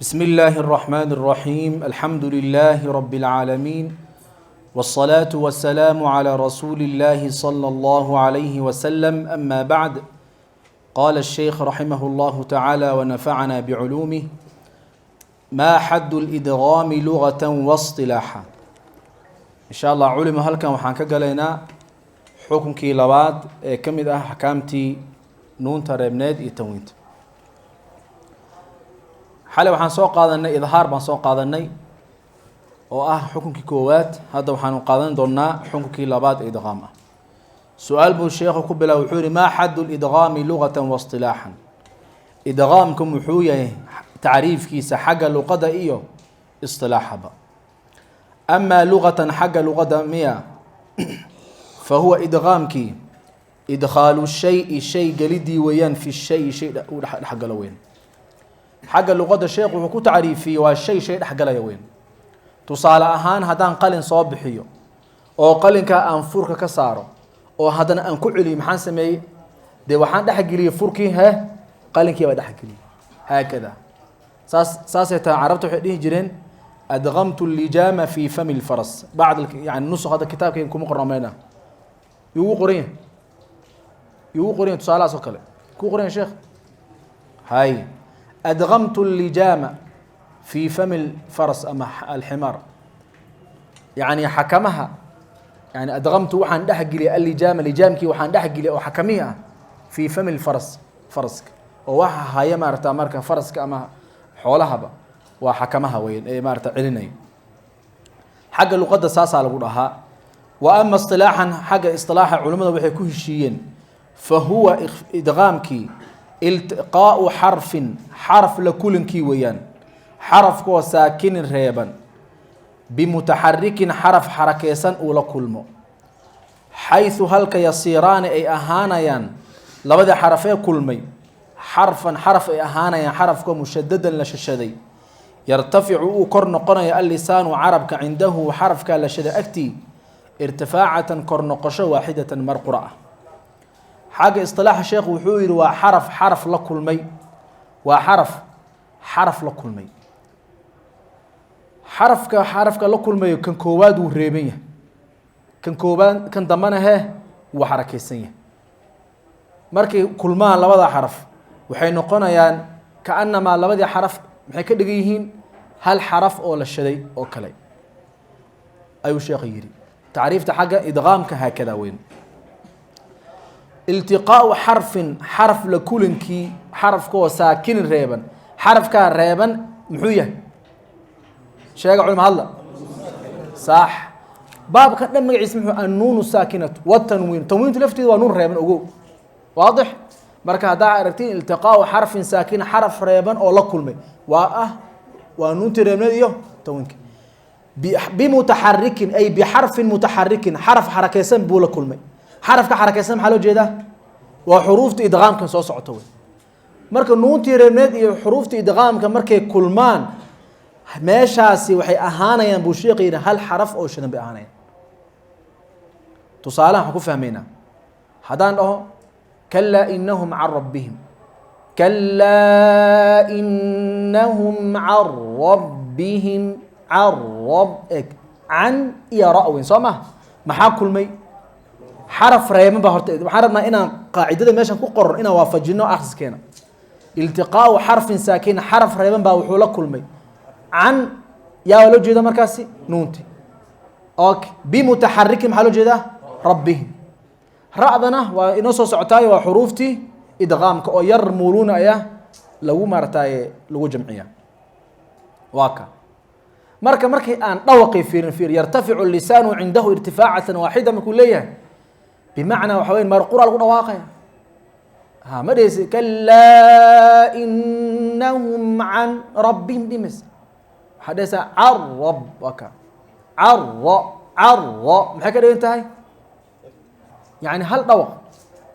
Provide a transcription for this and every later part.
بسم الله الرحمن الرحيم، الحمد لله رب العالمين، والصلاة والسلام على رسول الله صلى الله عليه وسلم. أما بعد، قال الشيخ رحمه الله تعالى ونفعنا بعلومه: ما حد الإدغام لغة واصطلاحا؟ إن شاء الله culimo, halkan waxaan ka galaynaa xukunkii labaad ee ka mid ah axkaamtii nuunta reebneed iyo tanwiinta. Xalay waxaan soo qaadanay idhaar baan soo qaadanay oo ah xukunkii koowaad. Hadda waxaanu qaadan doonaa xukunkii labaad ee idqaam ah. Su-aal buu sheekhu ku bilaabay. Wuxuu yihi: ما حد الإدغام لغة واصطلاحا؟ Idqaamku muxuu yahay tacriifkiisa xagga luqada iyo isilaaxaba? أما لغة, xagga luqada miya, فهو idqaamkii إدخال الشيء, shay gelidii weeyaan, في الشيء, shay uu dhexgalo weyn. Xagga luqadda sheekhu wuxuu ku tacriifiyey waa shay shay dhexgalaya weyn. Tusaale ahaan, haddaan qalin soo bixiyo oo qalinkaa aan furka ka saaro oo haddana aan ku celiyo, maxaan sameeyey? Dee waxaan dhexgeliyey furkii, he, qalinkii baa dhexgeliyey. Haakada saasay tahay. Carabta waxay dhihi jireen: أدغمت اللجام في فم الفرس. Bacd yani nusq hadda kitaabkayga kuma qorna mayna. Yugu qoran yahay, yugu qoran yahay tusaalahaas oo kale ku qoran yahay sheekh. Hay, أدغمت اللجام في فم الفرس ama الحمار, yani xakamaha. Yani أدغمت, waxaan dhexgeliyay, اللجام, lijaamkii waxaan dhexgeliyay oo xakamihii ah, في فم الفرس, faraska oo waxa haya maarata. Marka faraska ama xoolahaba waa xakamaha weyn ee maarata celinaya. Xagga luqadda saasaa lagu dhahaa. وأما اصطلاحا, xagga isilaaxa culimmada waxay ku heshiiyeen, فهو idqaamkii التقاء حرف, xaraf la kulankii weeyaan, xarafkoo ساكن reeban, بمتحرك, xaraf xarakeysan uu la kulmo, حيث halka يصيران ay ahaanayaan labadii xarafee kulmay حرفا, xaraf ay ahaanayaan, xarafkoo مشددا la shashaday, يرتفع uu kor noqonayo اللسان carabka عنده, xarafkaa la shada agtii, ارتفاعة, kor noqosho, واحدة, mar qura ah. Xagga isilaaxa sheekhu wuxuu yihi waa xaraf xaraf la kulmay, waa xaraf xaraf la kulmay. Xarafka xarafka la kulmayo, kan koowaad wuu reeban yahay, kan koowaad, kan dambana hee wuu xarakeysan yahay. Markay kulmaan labada xaraf, waxay noqonayaan kaanamaa labadii xaraf maxay ka dhigan yihiin? Hal xaraf oo la shaday oo kale ayuu sheekha yidhi. Tacriifta xagga idqaamka haakada weyn: التقاء حرف, xaraf la kulankii, xarafkoo ساكن reeban. Xarafkaa reeban muxuu yahay? Sheega culima, hadla. Sax. Baabkan dhan magaciisa muxuu? النون الساكنة والتنوين. Tanwiintu lafteedu waa nuun reeban, ogow. Waadix? Marka haddaa aragtiin التقاء حرف ساكن, xaraf reeban oo la kulmay, waa ah waa nuuntii reebneed iyo tanwiinka, بمتحرك أي بحرف متحرك, xaraf xarakeysan buu la kulmay. Xarafka xarakeysan maxaa loo jeedaa? Waa xuruufta idqaamkan soo socota wey. Marka nuuntii reebneed iyo xuruufta idqaamka markay kulmaan, meeshaasi waxay ahaanayaan, buu sheekh yidhi, hal xaraf oo shidan bay ahaanayaan. Tusaalahan waxaan ku fahmaynaa haddaan dhaho كلا إنهم عن ربهم. كلا إنهم عن ربهم, عن رب, eg, can iyo ra weyn, soo maha? Maxaa kulmay? Xaraf reeban baa. Horta waxaan rabnaa inaan qaacidada meeshan ku qoran inaan waafajino akhriskeena. التقاء حرف ساكن, xaraf reeban baa wuxuu la kulmay can. Yaa loo jeeda markaasi? Nuunti. Okay, بمتحرك maxaa loo jeedaa? ربهم. Ra'dana waa inoo soo socotaayo, waa xuruuftii idqaamka oo يرملون ayaa lagu maarataaye lagu jamciya. Waa ka marka markii aan dhawaqii fiirin, fiir, يرتفع اللسان عنده ارتفاعة واحدة markuu leeyahay, bimacnaa waxa weya mar qura lagu dhawaaqaya. Ha ma dheheysi كلا إنهم عن ربهم dhimaysa. Waxaa dhehaysaa عن رب. Waa ka عن ر, عن ر maxay ka dhigan tahay? Yani hal dhawaq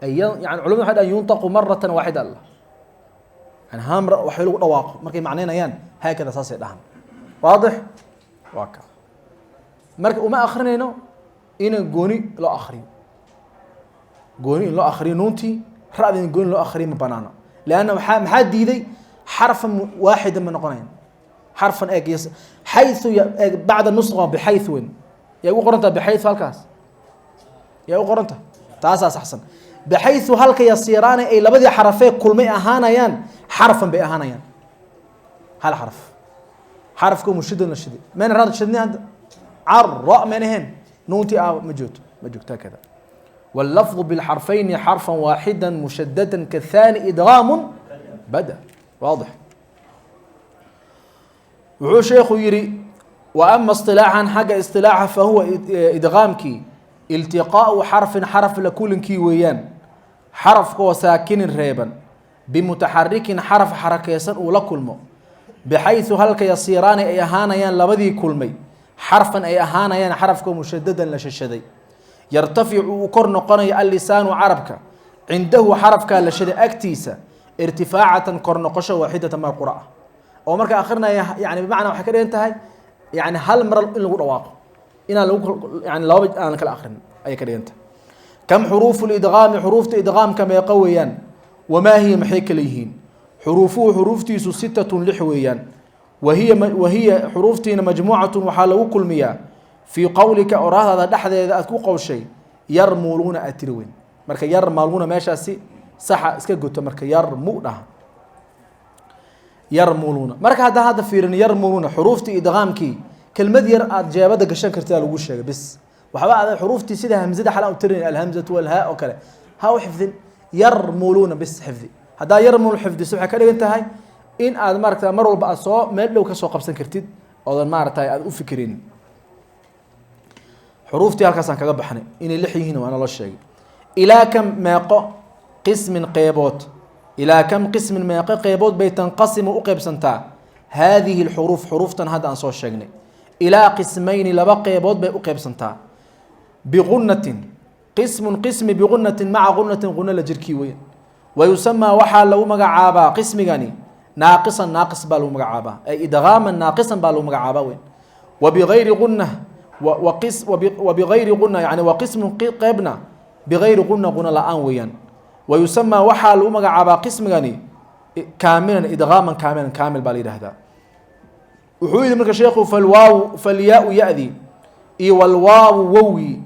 ay yani culamadu waxay dhahan ينطق مرة واحدة allah, yani hamr waxay lagu dhawaaqo markay macnaynayaan haakada saasay dhahan. Waadix? Waa ka marka uma akrinayno inaan gooni loo akriyo, gooni in loo akriyo nuuntii, ra'da in gooni loo akriyo ma banaano, لأن maxaa diiday? حرفا واحدا ma noqonayan. Xarfan eeg xayu eeg bacda nusqa bixayu weyn. Yaa ugu qorantaha bixayu halkaas? Yaa u qoranta? Taasaa saxsan. Bixayu halka yasiiraani ay labadii xarafee kulmay ahaanayaan xarfan bay ahaanayaan, hal xarf, xarafka mushidan la shiday. Mayna raad shidnay hadda cara mayna ahayn, nuuntii ah ma joogto, ma joogto hakada. واللفظ بالحرفين حرفا واحدا مشددا كالثاني إدغام بدا واضح. Wuxuu sheekhu yidhi: وأما اصطلاحا, xagga isilaaxa, fahuwa idqaamkii iltiqaau xarfin, xaraf la kulinkii weeyaan, xarafkoo saakinin reeban, bimutaxarikin, xaraf xarakeysan uu la kulmo, bixayثu halka yasiiraani ay ahaanayaan labadii kulmay xarfan ay ahaanayaan, xarafkoo mushadadan la shashaday, yartaficu uu kor noqonayo allisaanu carabka cindahu, xarafkaa la shaday agtiisa, irtifaacatan, kor noqosho, waaxidatan, mar qura ah. Oo marka akrinaya, yani bimacnaa waxay ka dhigan tahay yani hal mar in lagu dhawaaqo, inaan lagu yani laba aan kala akrin ayay ka dhigan tahay. Kam xuruufu lidqaami? Xuruufta idqaamka meeqa weeyaan? Wamaa hiya? Maxay kala yihiin xuruufuhu? Xuruuftiisu sitatun, lix weeyaan. Wahiya xuruuftiina majmuucatun, waxaa lagu kulmiyaa, fii qowlika, oraahdaada dhexdeeda aad ku qowshay, yarmuluuna aad tiri weyn. Marka yarmaluuna meeshaasi saxa iska goto, marka yarmu dhaha, yarmuluuna. Marka haddaan hadda fiirin yarmuluuna, xuruuftii idqaamkii kelmad yar aad jeebada gashan kartaa lagu sheegay bis. Waxba aad xuruuftii sida hamzada xalaan u tirin, alhamzatu walhaa oo kale ha u xifdin, yarmuluuna bis xifdi. Haddaa yarmul xifdiso, waxay ka dhigan tahay in aad maaragta mar walba aad soo meel dhow ka soo qabsan kartid, oodan maaragtay aad u fikirin. Xuruuftii halkaasaan kaga baxnay, inay lix yihiin waana loo sheegay. Ilaa kam, meeqo, qismin qeybood, ilaa kam qismin, meeqo qeybood bay tanqasimu u qeybsantaa haadihi alxuruuf, xuruuftan hadda aan soo sheegnay? Ilaa qismayni, laba qeybood bay u qeybsantaa. Biqunatin, qismun qismi, biqunatin, maca qunatin, quna la jirkii weyan. Wa yusamaa, waxaa lagu magacaabaa qismigani naaqisan, naaqis baa lagu magacaabaa, ay idqaaman naaqisan baa lagu magacaabaa weyn. Wa bigayri quna, wa bigayri quna, yani wa qismun, qeybna, bigayri quna, quna la-aan weeyaan. Wa yusamaa, waxaa lagu magacaabaa qismigani kaamilan, idqaaman kaamilan, kaamil baa la yidhahdaa. Wuxuu yihi marka sheekhu: falwaawu, falyaau ya-di, iyo walwaawu wowgii,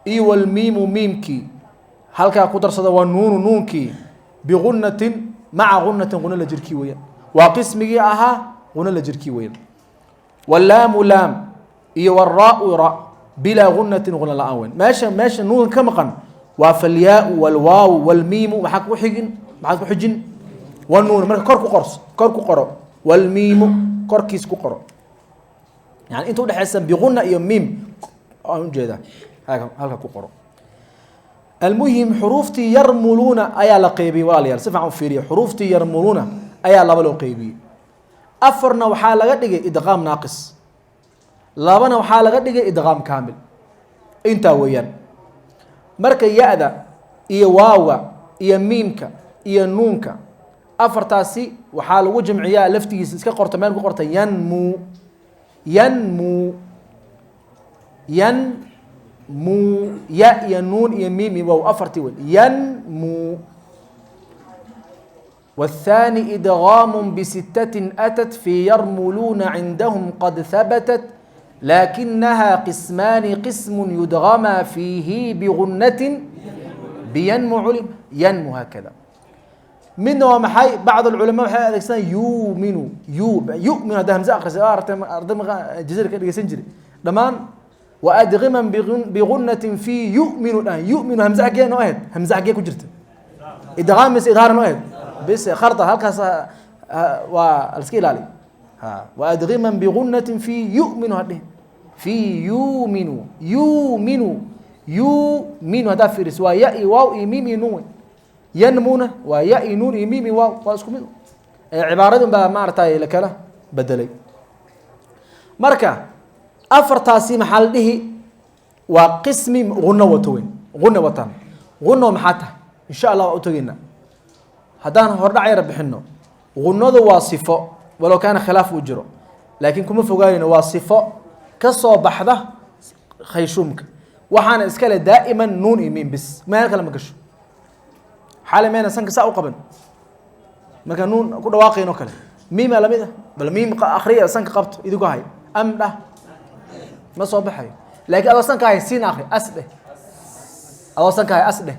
iyo walmiimu miimkii, halkaa ku darsada, waa nuunu nuunkii, biqunatin, maca qunatin, quna la jirkii weeyaan. Waa qismigii ahaa quna la jirkii weeyaan. Wallaamu laam, iyo waraau ra, bilaa gunatin, quna la-aan weyn. Meesha nuunka ka maqan waa falyaau walwaawu walmiimu. Maxaa ku xigin? Maxaad ku xijin? Wanuun. Marka kor ku qor, kor ku qoro walmiimu, korkiis ku qoro, yani inta udhexaysa biquna iyo miim aan ujeedaa, halka ku qoro. Almuhim, xuruuftii yarmuluuna ayaa la qeybiyey. Walaalayaal, si fiican u fiiriya. Xuruuftii yarmuluuna ayaa laba loo qeybiyey. Afarna waxaa laga dhigay idqaam naaqis, labana waxaa laga dhigay idqaam kaamil. Intaa weeyaan. Marka ya-da iyo waawga iyo miimka iyo nuunka, afartaasi waxaa lagu jamciyaa, laftigiisa iska qorta, meel ku qorta: yanmu, yanmu, yanmu. Ya iyo nuun iyo miim iyo wow, afartii weyn, yanmu. والثاني إدغام بستة أتت في يرملون عندهم قد ثبتت، لكنها قسمان: قسم يدغما فيه بغنة بينمو علم، ينمو هكذا. Midna waa maxay? Bacd alculamaa waxay adeegsadaan yuuminu, yu'minu. Hadda hamze akhrisay, aragtay arday jaziira ka dhegeysan jiray dhammaan. Waadgiman bigunatin fi yu'minu dhahan. Yu'minu hamze xaggee noo ahayd? Hamze xaggee ku jirta? Idgaam mise idhaar noo ahayd? Bis kharta halkaas waa la iska ilaali. Ha, waadgiman bigunatin fi yu'minu hadhihin, fi yuuminu, yuuminu, yuuminu. Haddaa fiiriso, waa ya iyo waaw iyo miim iyo nuun wey. Yanmuna waa ya iyo nuun iyo miim iyo waaw, waa isku mid. Cibaaradun baa maaragtay la kala bedelay. Marka afartaasi maxaa la dhihi? Waa qismi guno wato weyn, guna wataan. Guno maxaa tahay? Insha Allah waa u tegeynaa. Haddaan hordhac yara bixino, gunadu waa sifo, walow kaana khilaaf uu jiro, laakiin kuma fogaanayno. Waa sifo ka soo baxda khayshuumka, waxaana iskale daa'iman nuun iyo miim bis, meel kale ma gasho. Xalay mayna sanka saa u qaban marka nuun ku dhawaaqayn oo kale, Miimaa lamid ah. Bal miim akriya, sanka qabto, idigu hay, am dhah, ma soo baxayo. Laakiin adoo sanka hay siin akri, as dheh. Adoo sanka hay as dheh,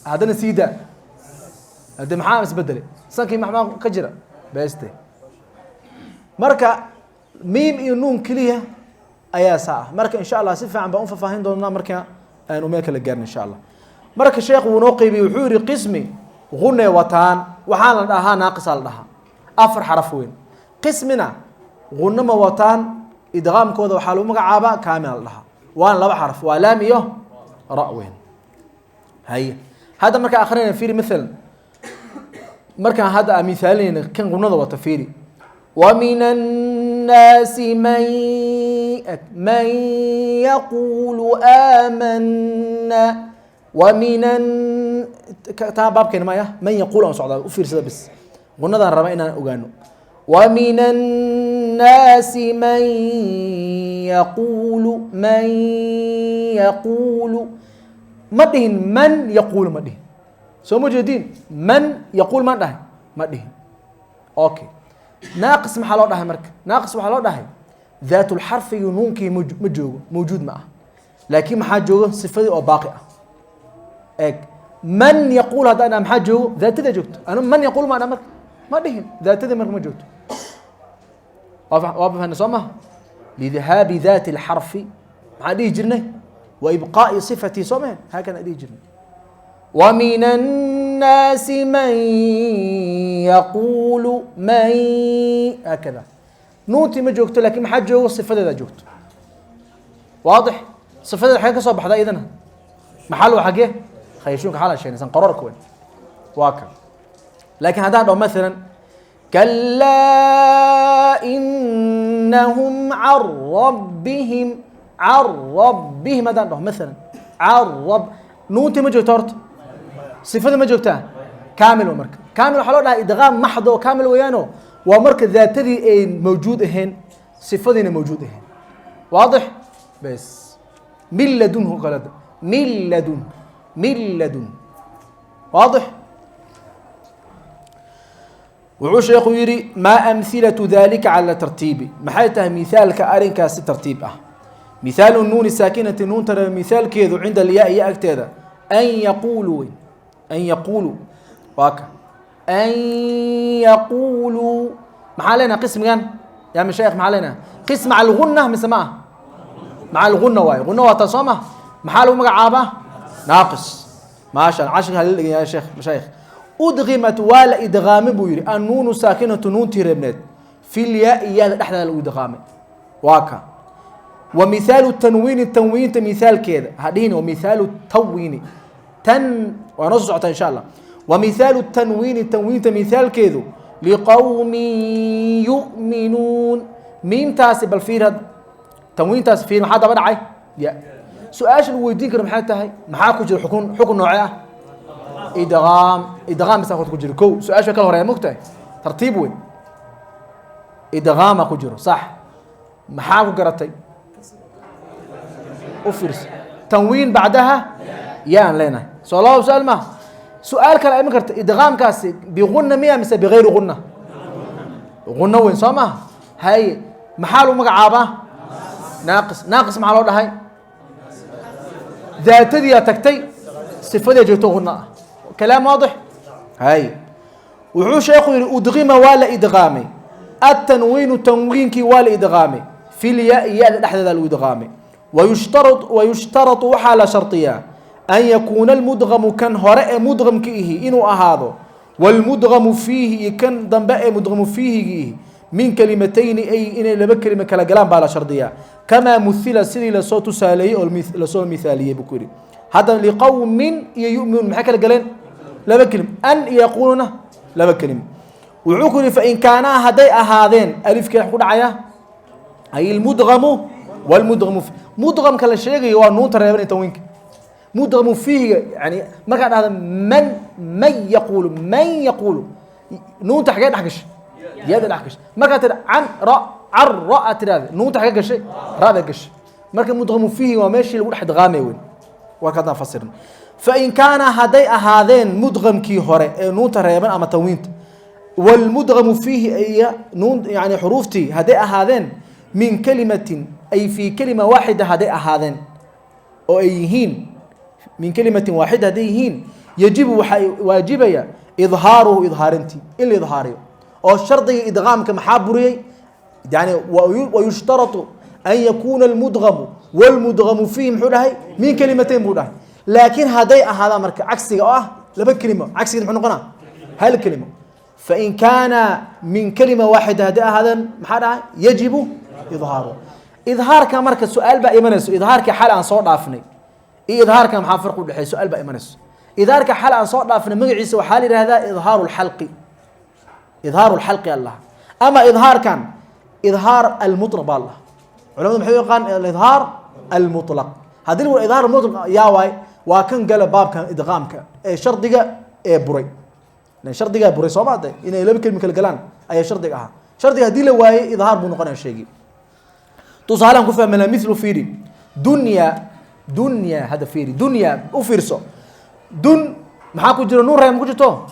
haddana sii daa. Hade maxaa isbedelay? Sankii maxmaa ka jira beste. Marka miim iyo nuun keliya ayaa saa ah. Marka insha Allah si fiican baan ufafaahin doonaa marka aanu meel kala gaarno insha Allah. Marka sheekhu wuu noo qeybiyey, wuxuu yihi qismi gune wataan, waxaa la dhahaa naaqisaa la dhahaa, afar xaraf weyn. Qismina gune ma wataan, idqaamkooda waxaa lagu magacaabaa kaamila la dhahaa, waana laba xaraf, waa laam iyo ra weyn. Haye, hadda markaa akrinayna fiiri, maalan markaan hadda aan mithaalinayna kan gunada wata, fiiri: ومن الناس من يقول آمنا ومن taa baabkeena maya, من يقول aan socdaa, u fiirsada bis, gunadaan raba inaan ogaano. ومن الناس من يقول، من يقول ma dhihin, من يقول ma dhihin. Soo ma jeediin? من يقول ma dhahay? Ma dhihin. Okay, naaqis maxaa loo dhahay? Marka naaqis waxaa loo dhahay daatulxarfigii nuunkii ma joogo, mawjuud ma ah, laakiin maxaa joogo? Sifadii oo baaqi ah. Eeg, من يقول haddaan dhaha, maxaa joogo? Daatada joogto. Anu من يقول ma dha, marka ma dhihin, daatadii marka ma joogto. Waa fahna soo maha? لذهاب ذات الحرف maxaa dhihi jirnay? وإبقاء صفته, soo mahe? Haakada dhihi jirnay: ومن الناس من يقول من هكذا. Nuuntii ma joogto, lakin maxaa joogo? Sifadeedaa joogto. Waadix? Sifadeeda xagee ka soo baxda iyadana? Maxal waa xagee? Khayashuunka xalan sheegnaysan, qarorka weyn waa kan. Laakiin haddaan dhaho maalan كلا إنهم عن ربهم، عن ربهم haddaan dhaho maalan عن رب, nuuntii ma joogto horta, sifada ma joogtaa? Kaamil wa. Marka kaamil waxaa loo dhahaa idqaam maxd oo kaamil weeyaano, waa marka daatadii ay mawjuud ahayn, sifadiina mawjuud ahayn. Waadix? Bes من لدنه qalada, من لدن, من لدن. Waadix? Wuxuu sheekhu yidhi: ما أمثلة ذلك على ترتيب? Maxay tahay mithaalka arrinkaas si tartiib ah? مثال النون الساكنة, nuunta reebe mithaalkeedu, عند الياء, iyo agteeda, أن يقولوا wey, أن يقولوا waa ka, أن يقولوا. Maxaa leenaha qismigan yaa mashaayikh? Maxaa leenaha? Qism مع الغنة mise ma ah? مع الغنة waayo, gunna waa tan, soo ma? Maxaa lagu magacaabaa? Naaqis. Maasha, cashirka halila dhegin ya sheekh mashaayikh. أدغمت, waa la idqaamay buu yihi, النون الساكنة, nuuntii reebneed, في الياء, yaada dhexdeeda lagu idqaamay, waa ka. ومثال التنوين, tanwiinta mithaalkeeda ha dhihin, ومثال التوين, tan waa noo soo socotaa insha Allah. ومثال التنوين, tanwiinta mithaalkeedu, لقوم يؤمنون. Miimtaasi bal fiir hadda, tanwiintaasi fiir, maxaa daba dhacay? Ya, su-aasha lagu weydiin karo maxay tahay? Maxaa ku jira? Xukun, xukun noocee ah? Idqaam. Idqaam bisa horta ku jiro. Kow, su-aasha kala horeeya, mogtahay? Tartiib weyn. Idqaama ku jiro, sax. Maxaa ku garatay? U fiirso, تنوين بعدها yaan leenahay. Soo laba su-aal maaha? Su-aal kale iman karta: idqaamkaasi بغنة miya mise بغير غنة? Gunno weyn, soo maha? Haye, maxaa lagu magacaabaa? Naaqis. Naaqis maxaa loo dhahay? Daatadiyaa tagtay, sifadii joogto, gunno ah. كلام واضح. Haye, wuxuu sheekhu yihi: أدغم, waa la idqaamay, التنوين, tanwiinkii waa la idqaamay, في الياء, ya-da dhexdeeda lagu idqaamay. ويشترط, ويشترط, waxaa la shardiyaa, أن يكون المدغم, kan hore ee mudqamka ihi inuu ahaado, والمدغم فيه, iyo kan dambe ee mudqamu fiihigi ihi, من كلمتين, ay inay laba kelime kala galaan baa la shardiyaa, كما مثل, sidii lasoo tusaaleeyey oo lasoo mithaaliyey buu ku yidhi. Hadda لقوم iyo يؤمنون maxay kala galeen? Laba kelim. أن iyo يقولون laba kelim. Wuxuu ku yihi: فإن كانا, hadday ahaadeen, alifkee wax ku dhacaya? أي المدغم والمدغم. Mudqamka la sheegayo waa nuunta reeban tanwiinka. Mudqamu fiihiga, yani markaa dhahda من من يقول, من يقول, nuunta xagee dhex gashay? Yada dhex gashay. Markaa tidha عن ra, عن ra aad tidhahda, nuunta xagee gashay? Rada gashay. Marka mudqamu fiihi waa meeshii lagu dhex idqaamay weyn. Warka haddaan fasirno: فإن كانا, hadday ahaadeen mudqamkii hore ee nuunta reeban ama tanwiinta Wاlmudgamu fiihi iyo nuun, yani xuruuftii hadday ahaadeen min kalimatin, ay fii kalima waaxida hadday ahaadeen oo ay yihiin min kalimatin waaxida hadday yihiin, yajibu waxaa waajibaya idhaaruhu, idhaarintii in la idhaariyo. Oo shardiga idqaamka maxaa buriyey? Yani wayushtaratu an yakuuna almudgamu wاlmudgamu fiihi, muxuu dhahay? Min kalimatayn buu dhahay. Laakiin hadday ahaadaan marka cagsiga oo ah laba kelimo, cagsiga muxuu noqonaa? Hal kelimo. Fain kaana min kalima waaxida hadday ahaadeen, maxaa dhahay? Yajibu idhaaruhu. Idhaarka marka su-aal baa imanayso: idhaarka xal aan soo dhaafnay iyo idhaarka maxaa farq u dhexeey? Su-aal baa imanayso. Idhaarka xal aan soo dhaafnay magaciisa waxaa la yihahdaa idhaaru lxalqi, idhaaru lxalqi allah. Ama idhaarkan idhaar almutlaq baa lah. Culamadu maxay u yaqaan alidhaar almutlaq? Haddii lagu idhaar almutlaq yaa waay, waa kan gala baabkan idqaamka ee shardiga ee buray. Lan shardigaa buray soo maade, inay laba kelmi kala galaan ayaa shardiga ahaa. Shardiga haddii la waayey, idhaar buu noqonaya sheegi. Tusaalaan ku fahmayna: mithlu, fiiri, dunya. Dunya hadda fiiri, dunya u fiirso. Dun maxaa ku jira? Nuun reeb ma ku jirto?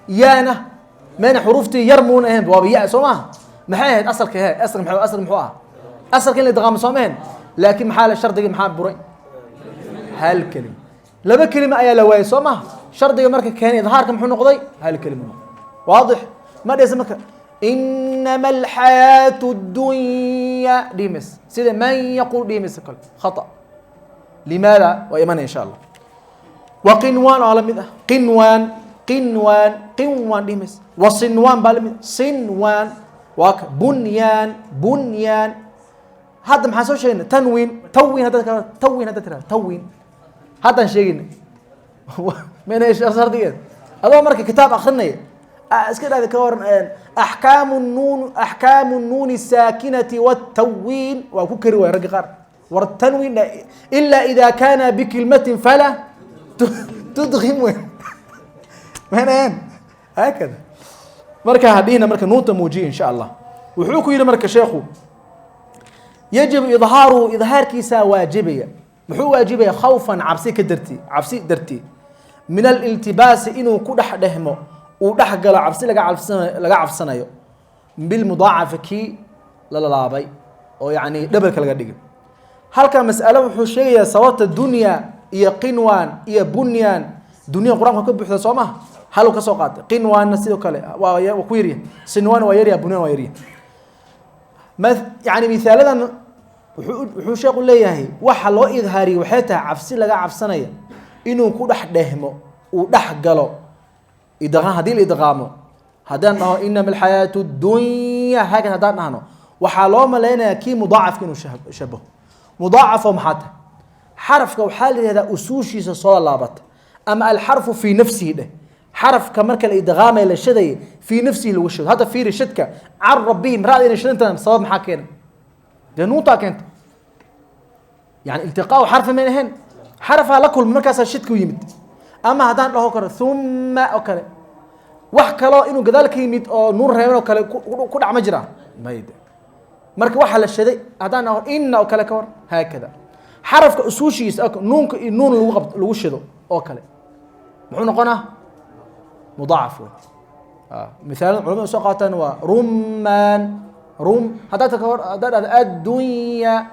Yaana mayna xuruuftii yar muuna ahayn, waaba ya soo maha. Maxay ahayd asalka? He, asalka muxuu, asalka muxuu ah? Asalka in la idqaamo soo mahayn? Laakiin maxaa la shardigii maxaa buray? Hal kelima, laba kelima ayaa la waayey soo maha? Shardiga marka keenay idhaarka muxuu noqday? Hal kelima noqday. Waadix ma dhehaysa marka inama alxayaatu dunya dhihimaysa, sida man yaqul dhihimaysa kale, khata. Limaada? Waa imanaya insha Allah. Wa qinwaan oo la mid ah, qinwaan, qinwaan, qinwaan dhihimaysa. Wa sinwaan baa la mid, sinwaan waa ka. Bunyaan, bunyaan. Hadda maxaa soo sheegnay? Tanwiin, tawin. Hadda tawin, hadda tirahda tawin, haddaan sheegayna mayna shardigeed. Adoo marka kitaab akrinaya iska dhahda ka waran axkaamu nuun, axkaamu nuuni saakinati watawwiin, waa ku kari waay ragga qaar. War tanwiin ila ida kana bikilmatin fala tudgim wey maynayan haakada. Marka hadhihina marka nuunta muujiya insha Allah. Wuxuu ku yihi marka sheekhu: yajibu idhaaruhu, idhaarkiisaa waajibaya. Muxuu waajibaya? Khawfan, cabsi ka darti, cabsi darti, min aliltibaasi, inuu ku dhex dhehmo, uu dhex galo, cabsi laga cabsanayo, laga cabsanayo bilmudaacafi, kii la lalaabay oo yacni dhabarka laga dhigay. Halka mas'alo wuxuu sheegayaa sababta dunya iyo qinwaan iyo bunyaan. Dunya Qur-aanka ka buuxda soo maha? Haluu ka soo qaatay. Qinwaanna sidoo kale waa ku yaryahay, sinwaan waa yaryahay, bunyaan waa yaryahay. Ma yani mihaaladan wuxuu sheekhu leeyahay waxa loo idhaariyey waxay tahay cabsi laga cabsanaya inuu ku dhex dhehmo, uu dhex galo idqaam. Haddii la idqaamo, haddaan dhaho inama alxayaatu dunya hakan, haddaan dhahno, waxaa loo malaynayaa kii mudaacafka inuu shabaho. Mudaacafo maxaa tahay? Xarafka waxaa la yihahdaa usuushiisa soo laabata, ama alxarfu fii nafsihi dheh. Xarafka marka la idqaamaya, la shadaya, fii nafsihi lagu shado. Hadda fiiri shadka can rabbihim, ra'da inay shadantahay sabab maxaa keenay? Dee nuuntaa keenta. Yani iltiqaau xarfi mayn ahayn, xarafaa la kulmay, markaasaa shidka u yimid. Ama haddaan dhaho karo thumma oo kale, wax kaloo inuu gadaal ka yimid oo nuun reeban oo kale ku dhac ma jiraa? Mayde. Marka waxaa la shaday haddaan dhaho ina oo kale ka war haakada, xarafka usuushiisa nuunka iyo nuun lagu lagu shido oo kale muxuu noqonaa? Mudaacaf wey. Mithaalan culamadu soo qaataan waa rummaan, rum. Haddaad ka hor haddaad dhahdo addunya,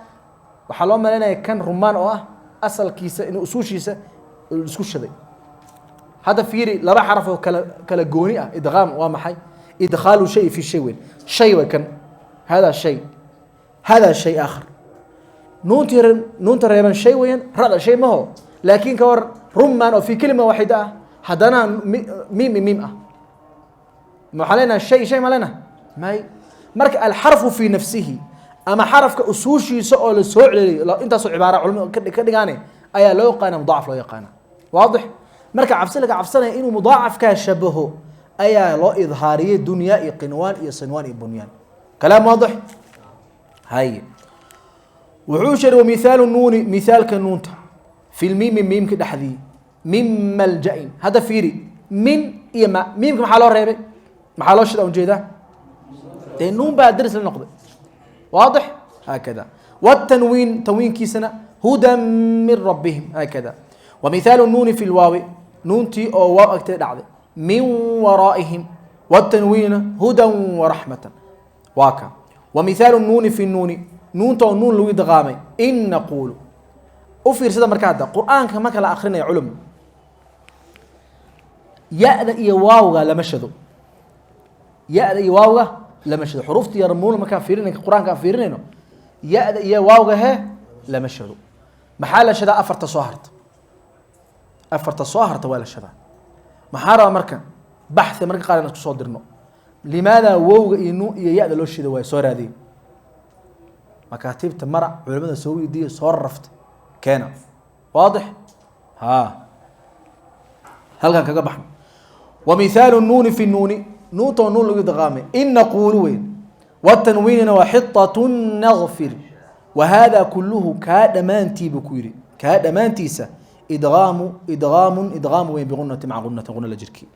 waxaa loo malaynaya kan rumaan oo ah asalkiisa inuu usuushiisa isku shiday. Hadda fiiri laba xaraf oo kala kala gooni ah. Idqaam waa maxay? Idkhaalu shay fi shay weyn. Shay way kan, hada shay, hada shay aakhar. Nuuntii nuunta reeban shay weeyaan, rada shay maho. Laakiin ka war rumaan oo fi kelima waaxida ah, haddana miim miim ah, ma waxaan leenahay shay shay ma leenahay? May. Marka alxarfu fi nafsihi ama xarafka usuushiisa oo la soo celeliyo, intaasoo cibaara culimo ka dhigaane ayaa loo yaqaana mudaacaf, loo yaqaana. Waadix? Marka cabsi laga cabsanaya inuu mudaacafkaa shabaho ayaa loo idhaariyey dunya iyo qinwaan iyo sinwaan iyo bunyaan. Kalaam waadix. Hay, wuxuu sheegay: wamithaalu nuuni, mithaalka nuunta, fi lmiimi, miimka dhexdii, min malja-in. Hadda fiiri min iyo ma. Miimka maxaa loo reebay? Maxaa loo shida ujeedaa? Dee nuun baa daris la noqday. Waadix? Haakada. wاtanwiin, tanwiinkiisana, hudan min rabbihim, haakada. wamithaalu nuuni fi lwaawi, nuuntii oo waaw agtee dhacday, min waraa'ihim. Watanwiinna hudan waraxmatan waa ka. Wa mithaalu nuuni fi nuuni, nuunta oo nuun lagu idqaamay, in naquulu. U fiirsada marka hadda qur-aanka marka la akrinayo, culum, ya-da iyo waawga lama shado, ya-da iyo waawga lama shado. Xuruufta yarmuuna markaan fiirinay, qur-aanka aan fiirinayno, ya-da iyo waawga he lama shado. Maxaa la shadaa? Afarta soo harta, afarta soo harta waa la shadaa. Maxaa rabaa marka baxhi marka qaar in isku soo dirno, limaada wowga iyo nuun iyo ya-da loo shida waayo? Soo raadiye makaatiibta, mara culamada soo weydiiya, soo rarafta keena. Waadix? Ha, halkan kaga baxno. Wa mithaalu nuuni fi nuuni, nuunta oo nuun lagu idqaamay, in naquulu weyn. Watanwiinina waa xitatun nagfir. Wa hada kulluhu, kaa dhammaantii buu ku yidhi, kaa dhammaantiisa idqaamu, idqaamun, idqaamu weyn, bigunati, maca gunatin, guna la jirkii.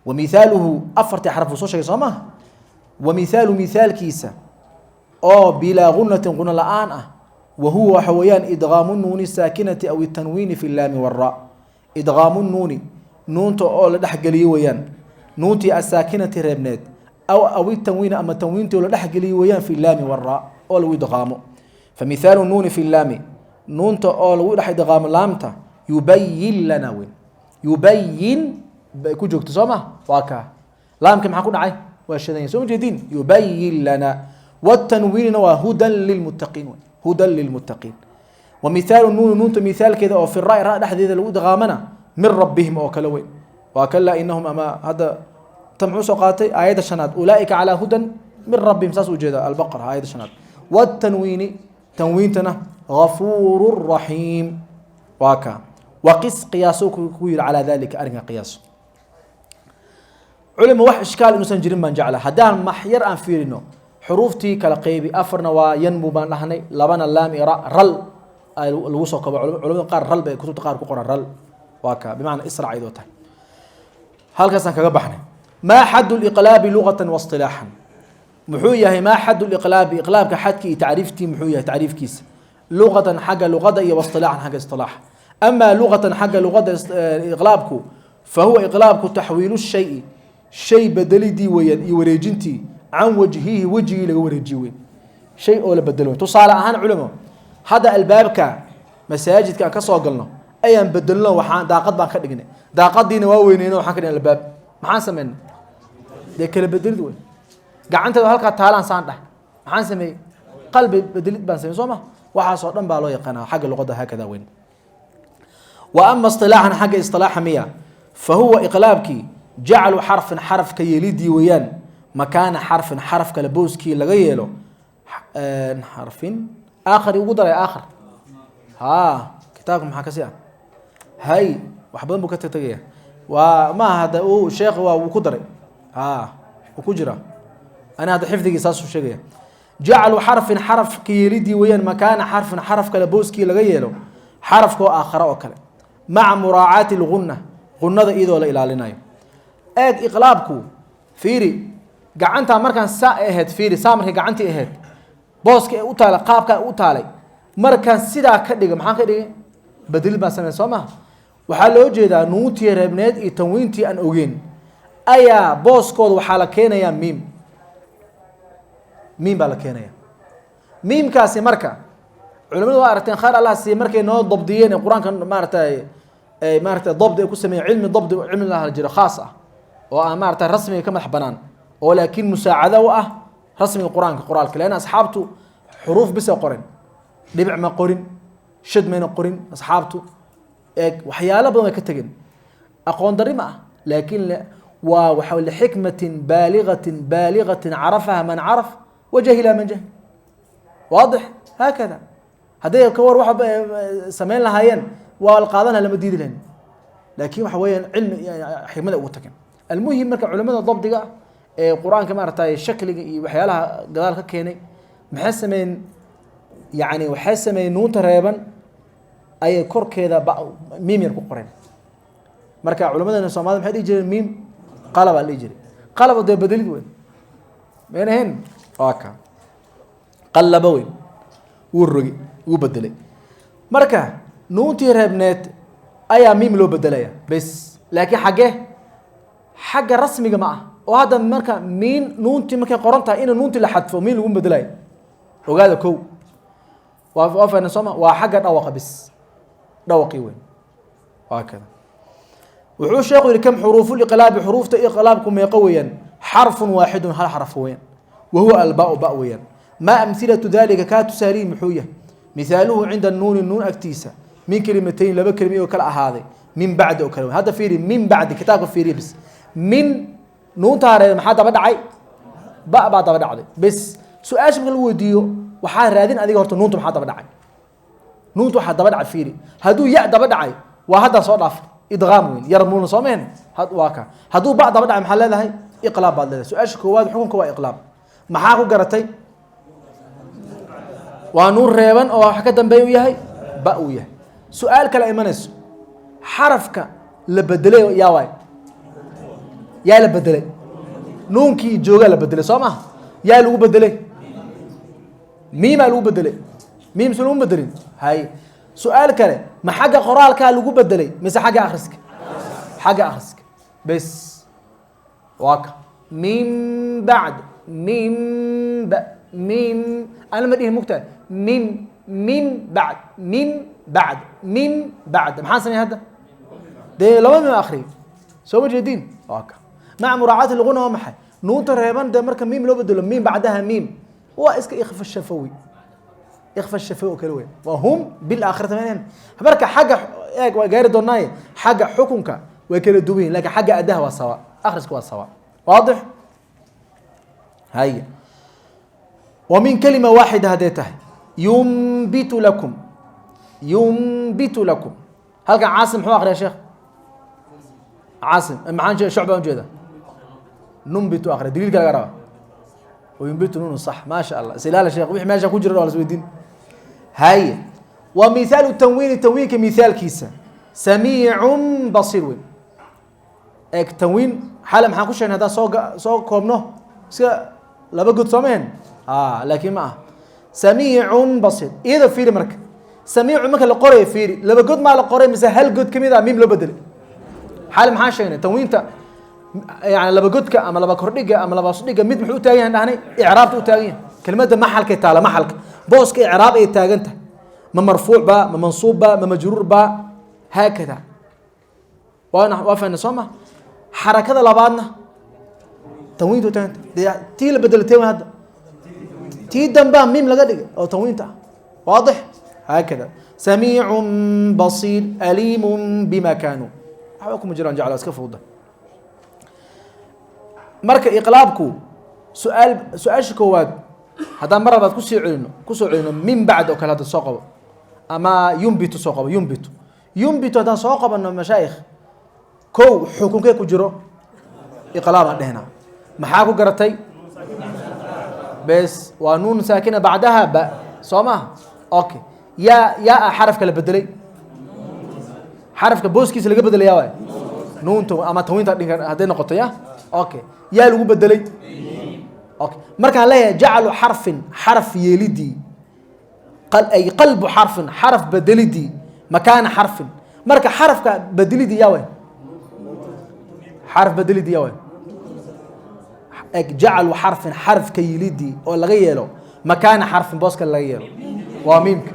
Wa mithaaluhu, afartii xaraf uu soo sheegay, soo maha? Wa mithaalu, mithaalkiisa oo bilaa gunatin, guna la-aan ah, wa huwa waxa weeyaan idqaamu nuuni saakinati aw itanwiini fi laami wara. Idqaamu nuuni, nuunta oo la dhexgeliyo weeyaan, nuuntii asaakinati reebneed, aw itanwiini, ama tanwiintii oo la dhexgeliyo weeyaan, fi laami wara oo lagu idqaamo. Famithaalu nuuni fi laami, nuunta oo lagu dhex idqaamo laamta, yubayin lana weyn. Yubayin bay ku joogto, soo ma? Waa kaa laamka maxaa ku dhacay? Waa shadanya, soo ma jeedin? Yubayin lana. Watanwiinina waa hudan lilmuttaqiin wey, hudan lilmuttaqiin. Wa mithaalu nuuni, nuunta mithaalkeeda oo fi ra, ra dhexdeeda lagu idqaamana, min rabbihim oo kale weyn. Waa kalaa inahum, ama hadda ta muxuu soo qaatay? Aayadda shanaad, ulaaika calaa hudan min rabbihim, saas ujeeda, Albaqara aayadda shanaad. Watanwiini, tanwiintana, gafuuru raxiim waa ka. Waqis, qiyaaso ku yihi, calaa dalika, arrinka qiyaaso. Culima, wax ishkaal inuusan jirin baan jecla haddaan maxyar aan fiirino. Xuruuftii kala qeybi, afarna waa yanmu baan dhahnay, labana laam iyo ra, ral ay lagu soo kobo. Culamada qaar ral bay kutubta qaar ku qoran, ral waa ka, bimacnaa israc iyadoo tahay. Halkaasaan kaga baxnay. Maa xaddu liqlaabi lugatan waاصطilaaxan? Muxuu yahay maa xaddu liqlaabi? Iqlaabka xadkii iyo tacriiftii muxuu yahay tacriifkiisa, luqatan, xagga luqada, iyo waاصطilaaxan, xagga isilaaxa? Amaa luqatan, xagga luqada, iqlaabku fa huwa, iqlaabku, taxwiilu shayi, shay bedelidii weeyaan iyo wareejintii, can wajhihi, wejigii laga wareejiye weyn, shay oo la bedelo. Tusaale ahaan, culimo, hadda albaabka masaajidka aan ka soo galno ayaan bedelno, waxaan daaqad baan ka dhignay, daaqadiina waa weyneyno, waxaan ka dhignay albaab. Maxaan sameynay? Dee kala bedelid wey. Gacanteeda halkaa taalaan saan dhahay, maxaan sameeyey? Qalbi bedelid baan samey, soo ma? Waxaasoo dhan baa loo yaqaanaa xagga luqadda, haakada weyn. Wa ama isilaaxan, xagga isilaaxa miya, fa huwa, iqlaabkii, jaclu xarfin, xarafka yeelidii weeyaan, makaana xarfin, xaraf kale booskii laga yeelo, xarfin aakhar ugu daray, aakhar. Ha, kitaabka maxaa kasi ah? Hay, wax badan buu ka tegaya. Waa maaha hadda uu sheekh waa wuu ku daray, ha, wuu ku jira. Ani hadda xifdigii saasuu sheegaya. Jaclu xarfin, xarafka yeelidii weeyaan, makaana xarfin, xaraf kale booskii laga yeelo, xarafkoo aakhara oo kale, maca muraacaati lgunna, gunnada iyadoo la ilaalinayo. Eeg, iqlaabku fiiri, gacantaa markaan saa ahayd, fiiri, saa markay gacantii ahayd, booska ee u taalay, qaabkaa u taalay, markaan sidaa ka dhiga, maxaan ka dhigay? Bedelid baan sameyn, soo maha? Waxaa loo jeedaa nuuntii reebneed iyo tanwiintii aan ogeyn ayaa booskooda waxaa la keenayaa miim, miim baa la keenaya. Miimkaasi marka culimadu waa aragteen, khayr Allah siiye, markay noo dabdiyeen ee qur-aanka maaratay, maaratay dabdi ay ku sameeyeen, cilmi dabdi, cilmi la jiro khaas ah oo aan maaratay rasmiga ka madax banaan, oo laakiin musaacado u ah rasmiga qur-aanka, qoraalka, leanna asxaabtu xuruuf bisay qoren, dhibic ma qorin, shad mayna qorin asxaabtu. Eeg, waxyaalo badan way ka tegeen, aqoon darri ma ah, laakiin waa waxa lixikmatin baaligatin baaligatin, carafaha man caraf wa jahila man jahil. Waadix? Haakada hadday ka war wax samayn lahaayeen, waa la qaadanaya, lama diidi lahayn, laakiin waxa weeyaan cilmi xikmada ugu tageen. Almuhim, marka culimada dabdiga ee qur-aanka maaragtay shakliga iyo waxyaalaha gadaal ka keenay, maxay sameeyeen? Yani waxay sameeyeen nuunta reeban ayay korkeeda miim yar ku qoreen. Marka culimadana Soomaalida maxay dhihi jireen? Miim qalabaa la dhihi jiray. Qalaba dee bedelid weyn mayna ahayn, waa ka qallaba weyn, wuu rogi, wuu bedelay. Marka nuuntii reebneed ayaa miim loo bedelaya bes, laakiin xaggee? Xagga rasmiga ma ah. Oo hadda marka miin nuuntii markay qoran tahay ina nuuntii la xadfo miin lagu bedelayo, ogaada. Kow waa fahna sooma? Waa xagga dhawaqa bis, dhawaqii weyn waa kada. Wuxuu sheekhu yihi: kam xuruufu liqlaabi? Xuruufta iqlaabku meeqo weeyaan? Xarfun waaxidun, hal xaraf weeyaan. Wahuwa albaau, ba weeyaan. Maa amhilatu dalika? Kaa tusaalihi muxuu yahay? Mithaaluhu cinda nuuni, nuun agtiisa, min kelimatayn, laba kelima oo kala ahaaday, min bacdi oo kale wey. Hadda fiiri min bacdi, kitaabka fiiriya bis. Min nuunta hareer maxaa daba dhacay? Ba baa daba dhacday bes. Su-aasha marka lagu weydiiyo waxaa raadin adiga horta nuunta maxaa daba dhacay. Nuunta waxaa daba dhacay fiiri. Hadduu ya daba dhacay, waa haddaa soo dhaaf, idqaam weyn, yarmuuna soo mehen, waa ka. Hadduu ba daba dhacay, maxaa leedahay? Iqlaab baad leedahay. Su-aasha koowaad xukunka waa iqlaab. Maxaa ku garatay? Waa nuun reeban oo wax ka dambeeya u yahay ba uu yahay. Su-aal kale imanayso: xarafka la bedelay yaa waay? Yaa la bedelay? Nuunkii joogaa la bedelay, soo maha? Yaa lagu bedelay? Miimaa lagu bedelay. Miim su lagu bedelin hay. Su-aal kale: ma xagga qoraalkaa lagu bedelay mise xagga akhriska? Xagga akhriska bes. Waa ka min bacd, min ba, min ana ma dhihin mugtahay, min bacd, min bacd, min bacd. Maxaan samey hadda? Dee laba mim akriyo, soo ma jeedin? Waa ka maca muraacaati luguna. Waa maxay nuunta reeban? Dee marka miim loo bedelo, miim bacdaha miim, waa iska ikhfa shafawi, ikhfa shafawi oo kale wey. Waa hum bilaakhirati ma. Marka xagga eeg, waa gaari doonaaye, xagga xukunka way kala duwan yihin, lakin xagga addaha waa sawa, akhriska waa sawa. Waadix? Haya, wa min kalima waaxida hadday tahay, yumbitu lakum, yumbitu lakum. Halkan Caasim muxuu akriya? Sheekh Caasim, maxaan shucba ujeeda? Numbitu akriya. Daliilka laga rabaa wayumbitu nunu sax. Maa sha Allah, isilaala sheekh, wixii meesha ku jira waa la isweydiin. Haye, wa mithaalu tanwiini, tanwiinka mithaalkiisa, samiicun basiir weyn. Eeg, tanwiin xale maxaan ku sheegnay? Haddaan soo koobno, iska laba god soomeen, laakiin ma aha. Samiicun basiir, iyada fiiri. Marka samiicu marka la qorayo fiiri, laba god maa la qoray mise hal god kamid ah miim loo bedelay? Xale maxaan sheegnay? Tanwiinta yani laba godka ama laba kordhiga ama laba hoosdhiga mid muxuu u taagan yahay? Dhahnay icraabta u taagan yahay. Kelmadda maxalkay taala, maxalka booska icraab ay taagan tahay, ma marfuuc ba, ma mansuub ba, ma majruur ba, haakada. Waana waa fahnay, soo ma? Xarakada labaadna tanwiinta u taagan tahay. Dee tii la bedelatay waa hadda tii dambaa miim laga dhigay oo tanwiinta ah. Waadix? Haakada, samiicun basiir, aliimun bima kaanuu. Waxba kuma jiraan, jecla iska fududa. Marka iqlaabku su-aal, su-aasha koowaad haddaan mar labaad kusii celino, kusoo celino, min bacd oo kale hadda soo qabo ama yumbitu soo qabo. Yumbitu, yumbitu haddaan soo qabano, mashaayikh, kow xukunkee ku jiro? Iqlaabaan dhehnaa. Maxaa ku garatay? Bes, waa nuun saakina bacdaha ba, soo maha? Okay, yaa ah xarafka la bedelay, xarafka booskiisa laga bedelaya waay nuunta ama tanwiinta dhinka hadday noqoto ya. Okay, yaa lagu bedelay? Okay, markaan leeyahay jaclu xarfin, xaraf yeelidii, ay qalbu xarfin, xaraf bedelidii, makaana xarfin. Marka xarafka bedelidii yaa waay? Xaraf bedelidii yaa waay? Eg, jaclu xarfin, xarafka yelidii oo laga yeelo, makaana xarfin, booska laga yeelo, waa miimka.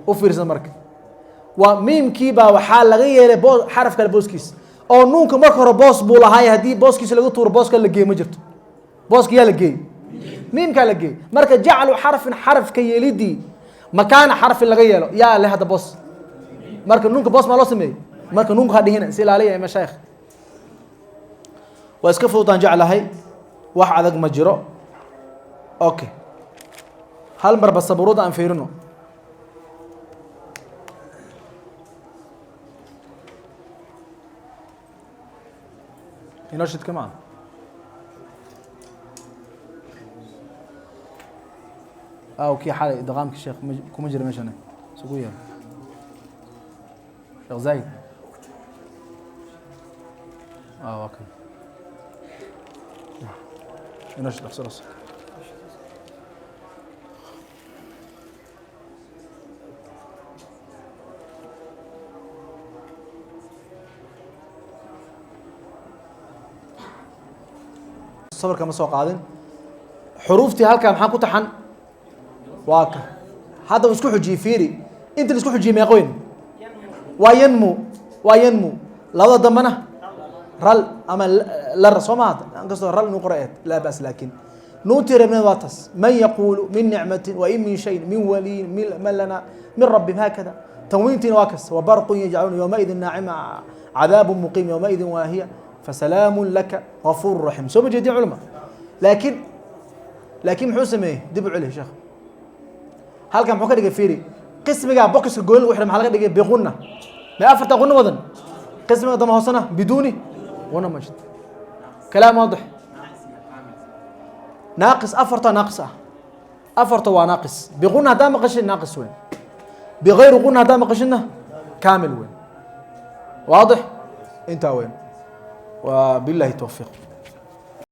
U fiirsan, marka waa miimkii baa waxaa laga yeelay xaraf kale booskiisa, oo nuunka marka hore boos buu lahaay. Haddii booskiisa laga tuuro, booska la geey ma jirto. Booska yaa la geey? Miimkaa la geey. Marka jaclu xarfin, xarafka yeelidii, makaana xarfin laga yeelo, yaa le hadda boos? Marka nuunka boos maa loo sameeyey? Marka nuunka ha dhihina, is ilaaliya ya mashaayikh. Waa iska fududaan jeclahay, wax adag ma jiro. Okay, hal marba sabuurada aan fiirino. Inoo shidka maa? Kii xalay idqaamki sheekh kuma jira meeshan, isugu yeer Sheekh Zaid. Waa kan, inoo shid, dhaqso dhaqso. Sawirka ma soo qaadin. Xuruuftii halkaa maxaa ku taxan? Waa ka hadda uu isku xujiyey. Fiiri inta la isku xujiyey, meeqa weyn? Waa yanmu, waa yanmu. Labada dambena ral ama lar, soo maha? Inkastoo ral inuu qora eed, laa bas, laakin nuuntii reebneed waa tas. Man yaquulu min nicmatin wain min shayin min waliyin min man lana min rabbim, haakada. Tanwiintiina waa kas. Wabarqun yajcaluuna yowmaidin naacima, cadaabu muqiim yowmaidin waahiya, fasalaamu laka gafuur raxiim. Soo ma jeedin, culama? Laakiin muxuu sameeyey? Dib u celi, sheekh. Halkan muxuu ka dhigay? Fiiri qismiga bokiska gooni lagu xidhay. Maxaa laga dhigay? Biqunna. May afarta qunna wadan. Qismiga dama hoosena biduuni qunna. Ma jirto kalaam waadix. Naaqis afarta naaqis ah, afarta waa naaqis. Biqunna haddaa maqashin, naaqis weyn. Bigayri qunna haddaa maqashinna, kaamil weyn. Waadix intaa weyn. Wa billahi towfiiq.